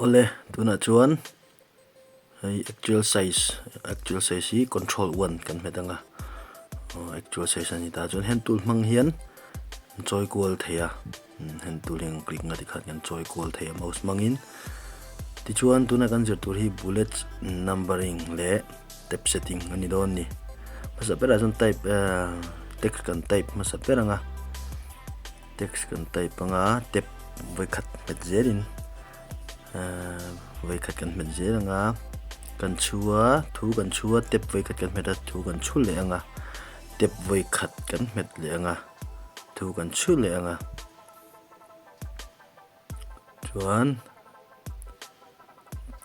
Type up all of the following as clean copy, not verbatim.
Awle, tunah chuan hei actual size actual size hi control one kan hmet anga aw actual size a ni ta chuan hand tool hmang hian an chawi kual thei a hand tool hi an click nga tikhan kan chawi kual thei a mouse hmangin tichuan tuna kan zir tur hi bullet numbering leh tab setting a ni dawn a ni hmasa berah chuan type ah text kan type hmasa ber anga. Text kan type anga tab vawikhat hmet zelin ahh vawikhat kan hmet zel anga kan chhu a thu kan chhu a tab vawikhat kan hmet a thu kan chhu leh anga tab vawikhat kan hmet leh anga thu kan chhu leh anga chuan.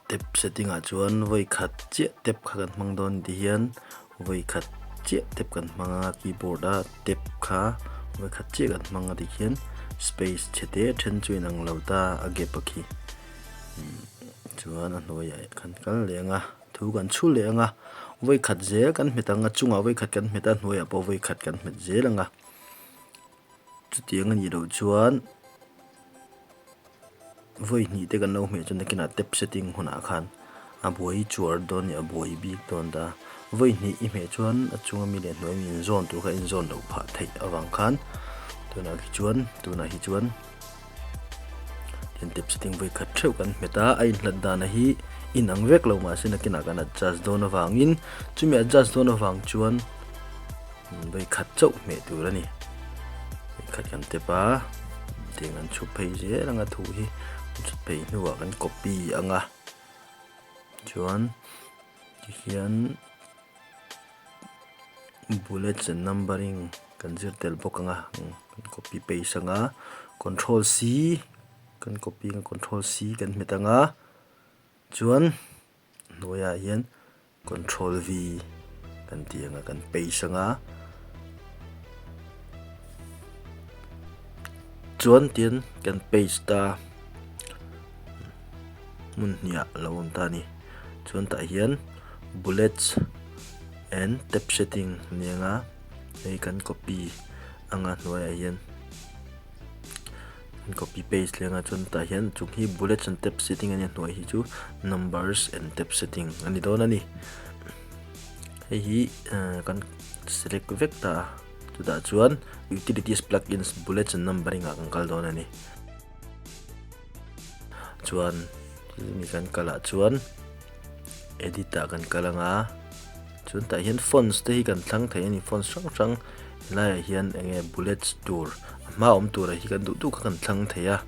Tab setting ah chuan vawi khat chiah tab kha kan hmang dawn ti hian vawi khat chiah tab kan hmang a keyboard a tab kha vawi khat chiah kan hmang a ti khian space chhe te then chu inang lo ta a gap a khi chuan a hnuaiah kan kal leh ang a thu kan chhu leh ang a vawi khat zel kan hmet ang a chungah vawi khat kan hmet a hnuaiah pawh vawi khat kan hmet zel ang a chutiang a nih loh chuan. Vawi hnih te kan lo hmeh chuan nakinah tab setting hunah khan a buai chuar dawn a ni a buai bik dawn ta. Vawi hnih i hmeh chuan a chunga mi leh hnuai mi inzawn tur kha inzawn loh phah theih avang khan tunah khi chuan tunah hi chuan tab setting vawi khat theuh kan hmet a a inhlat dana hi inang vek lo mahse nakinah kan adjust dawn avangin chumi adjust dawn avang chuan Vawi khat chauh hmeh tur a ni. Vawi khat kan tep a, tiang an chhup phei zel anga thu hi an chhut phei hnuah kan copy anga chuan tihian bullets and numbering kan zir tel bawk anga kan copy paste anga control C kan copy anga control C kan hmet anga chuan hnuaiah hian. Control V kan tih anga kan paste anga chuan tin kan paste ta hmun hnih ah lo awm ta a ni chuan tah hian bullets and tab setting a ni anga hei kan copy anga hnuaiah hian. An copy paste leh anga chuan tah hian chung hi bullets and tab setting a nia hnuai hi chu numbers and tab setting a ni dawn a ni hei hi ah kan select vek ta a chutah chuan utilities plugins bullets and numbering ah kan kal dawn a ni chuan mi kan kal ah chuan edit ah kan kal anga chuan tah hian fonts te hi kan thlang thei a ni fonts hrang hrang helaiah hian eng nge bullets tur a hma awm tur ah hi kan duh duh kha kan thlang thei a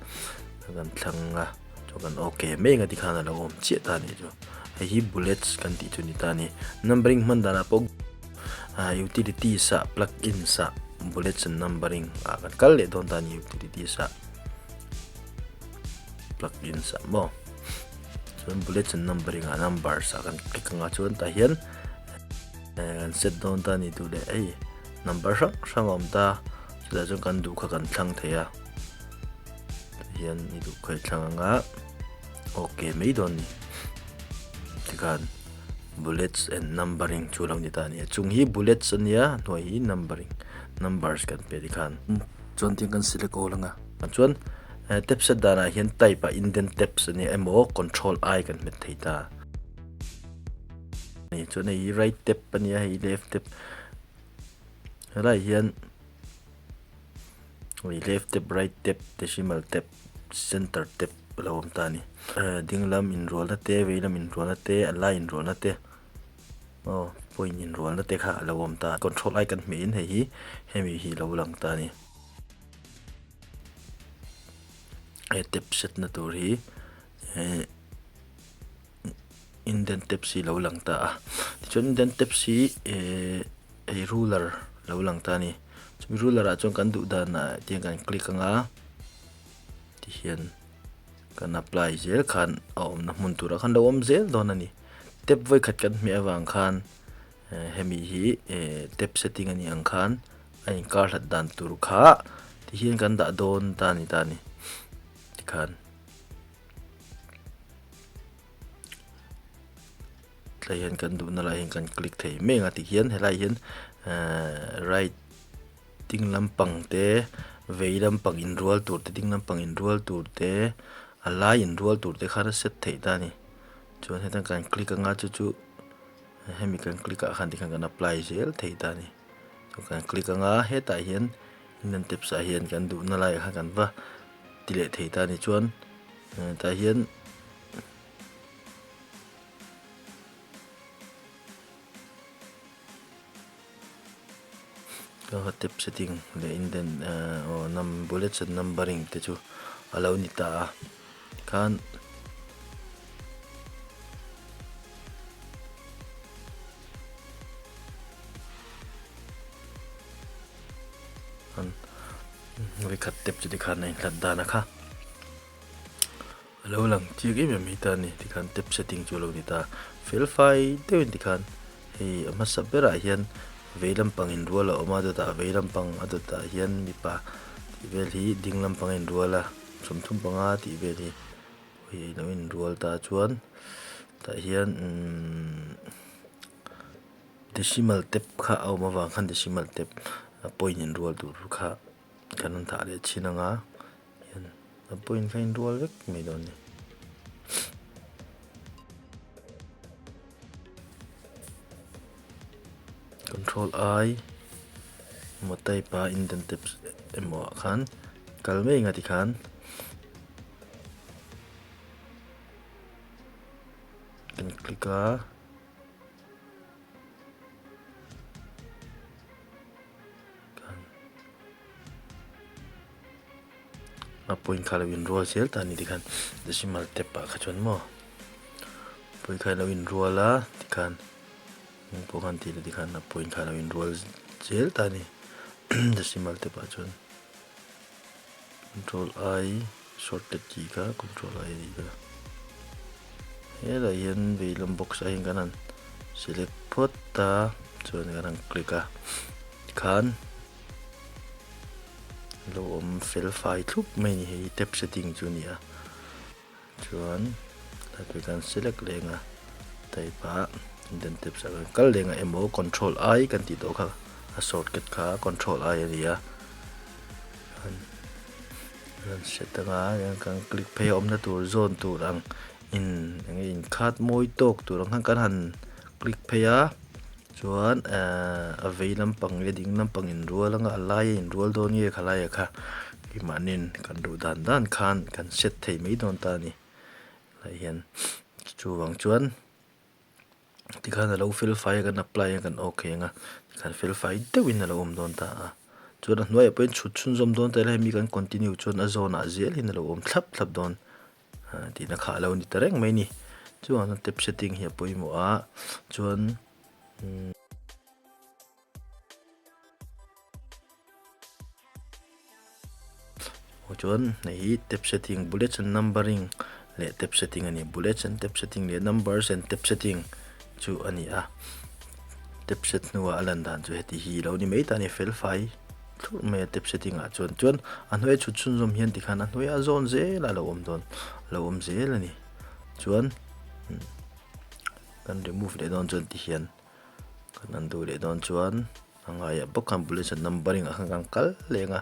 kan thlang a chuan kan ok mai anga tikhan a lo awm chiah ta a nih chu hei hi bullets kan tih chu a ni ta a ni numbering hman danah pawh ah utilities ah plugins ah bullets and numbering ah kan kal leh dawn ta a ni utilities ah plugins ah maw chuan bullets and numbering ah numbers ah kan click anga chuan tah hian kan set dawn ta a ni duh leh hei number hrang hrang a awm ta chutah chuan kan duh kha kan thlang thei a tah hian i duh kha i thlang anga ok mai dawn a ni tikhan bullets and numbering chu a lo ni ta a ni a chung hi bullets a nia hnuai hi numbering numbers kan pe tikhan chuan tiang kan select awl anga chuan. Tab set danah hian type ah indent tabs a nia emaw control I kan hmet thei ta. Chuan hei hi right tab a nia hei left tab helaiah hian hei left tab right tab decimal tab center tab a lo awm ta a ni. Ding lam inrualna te vei lam inrualna te a lai inrualna te aw point inrualna te kha a lo awm ta a control I kan hmeh in hei hi hemi hi a lo lang ta a ni. He tab set na tur hi eh indent tabs hi lo lang ta a tichuan indent tabs hi eh hei ruler lo lang ta a ni chumi ruler ah chuan kan duh dan ah tiang kan click anga tihian kan apply zel khan a awmna hmun turah khan lo awm zel dawn a ni tab vawikhat kan hmeh avang khan eh hemi hi eh tab setting a nih ang khan. A inkar hlat dan tur kha ti hian kan dah dawn ta a ni ta a ni tikhan tlai hian kan duhna lai hian kan click thei mai ang a tikhian helai hian ehh right ding lampang te vei lampang inrual tur te ding lampang inrual tur te. A lai inrual tur te khan a set theih ta a ni. Chuan heta kan click anga chu chu hemi kan click ah khan tikhan kan apply zel thei ta a ni. Chuan kan click anga hetah hian indent tabs ah hian kan duhna laiah khan kan va ti leh thei ta a ni. Chuan tah hian. Ka tab setting leh indent aw num bullets and numbering te chu a lo ni ta a tikhan vawikhat tab chu tikhan a inhlat dan a kha. A lo lang chiak em em mai ta a ni tikhan tab setting chu a lo ni ta fel fai deuhin tikhan hei a hmasa berah hian vei lampang inrual a awm a dawtah vei lampang a dawtah hian mipa tih vel hi ding lampang a inrual a 30 panga tih vel hi hei a lo inrual ta chuan tah hian umm decimal tab kha a awm avang khan decimal tab point inrual tur kha kan rawn thah leh chin ang a. Hian a point kha inrual vek mai dawn a ni. Control I emaw type a indent tabs emaw ah khan kal mai anga tikhan kan click a. A point kha lo inrual zel ta a ni tikhan decimal tab ah kha chuan maw point kha a lo inrual a tikhan eng pawh khan tih la tikhan a point kha a lo inrual zel ta a ni decimal tab ah chuan control I shortcut key kha control I a nih kha helaiah hian veilam box ah hian kan han select phawt a chuan kan han click a tikhan. Lo awm fel fai thlup mai a ni hei tab setting chu a ni a chuan tlai pawh hian select leng a type ah indent tabs ah khan kal leng a emaw control I kan tih tawh kha a shortcut kha control I a ni a chuan an set anga kan click phei a awmna tur zawn tur ang in eng nge inkhat mawi tawk tur ang khan kan han click phei a. Chuan ehh a vei lampang leh ding lampang inrual anga a lai a inrual dawn nge khalai ah kha keimahniin kan duh dan dan khan kan set thei mai dawn ta a ni. Helai hian chuvang chuan tikhan a lo fel fai a kan apply a kan okay anga tikhan fel fai deuhin a lo awm dawn ta a. Chuan a hnuaiah pawhin chhut chhunzawm dawn ta ila hemi kan continue chuan a zawnah zelin a lo awm thlap thlap dawn. Tihna kha a lo ni ta reng mai a ni. Chuan tab setting hi a pawimawh a chuan aw chuan hei hi tab setting bullets and numbering leh tab setting a ni. Bullets and tab setting leh numbers and tab setting chu a ni a. Tab set hnuah a lan dan chu heti hi a lo ni mai ta a ni fel fai. Thlurh mai a tab setting ah chuan chuan a hnuai chhut chhunzawm hian tikhan a hnuai a zawn zel a lo awm dawn a lo awm zel a ni chuan kan remove leh dawn chuan tihian kan undo leh dawn chuan a ngaiah bawk khan bullets and numbering ah khan kan kal leng a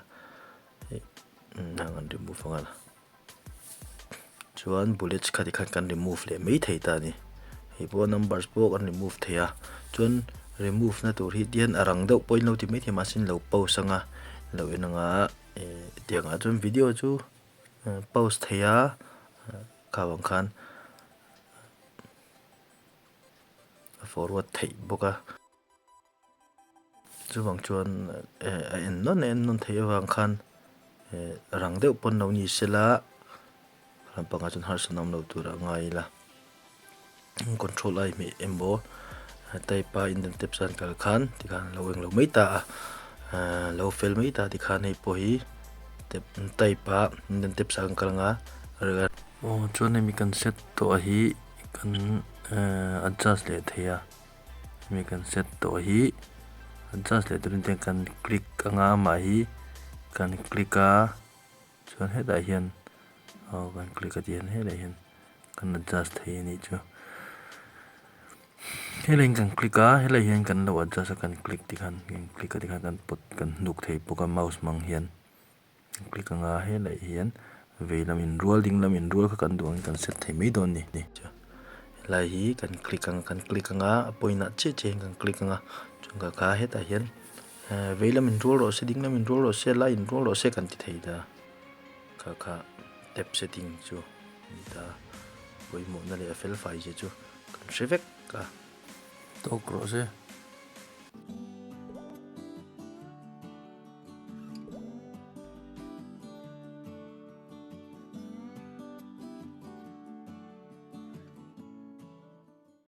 hei kan remove ang a. Chuan bullets kha tikhan kan remove leh mai thei ta a ni. Hei pawh numbers pawh kan remove thei a. Chuan remove na tur hi tihian a rang deuh pawhin lo ti mai thei mahse lo pause anga lo en anga eh tiang ah chuan video chu pause thei a kha vang khan a forward theih bawk a. Chuvang chuan eh a en nawn a en nawn theih avang khan eh rang deuh pawn lo ni sela lampangah chuan harsatna awm lo turah a ngai ila control a inhmeh emaw type a indent tabs a an kal khan tikhan a lo englo mai ta a ah lo fel mai ta tikhan hei pawh hi type a indent tabs ah kan kal anga aw chuan hemi kan set tawh hi kan eh adjust leh thei a. Hemi kan set tawh hi adjust leh turin te kan click anga amah hi kan click a chuan hetah hian aw kan click a tih hian helai hian kan adjust thei a nih chu helai hian kan click a helai hian kan lo adjust a kan click tikhan kan click a tikhan kan pawt kan hnuk thei bawk a mouse hmang hian. Click anga helai hian Vei lam inrual ding lam inrual kha kan duh angin kan set thei mai dawn a ni. Helai hi kan click ang kan click ang a a point ah chiah chiah hian kan click ang a chuan ka kha hetah hian vei lam inrual rawh se ding lam inrual rawh se lai inrual rawh se kan ti thei ta kha kha tab setting chu a ni ta pawimawhna leh a fel fai zia chu kan hre vek a. Tawk rawh se.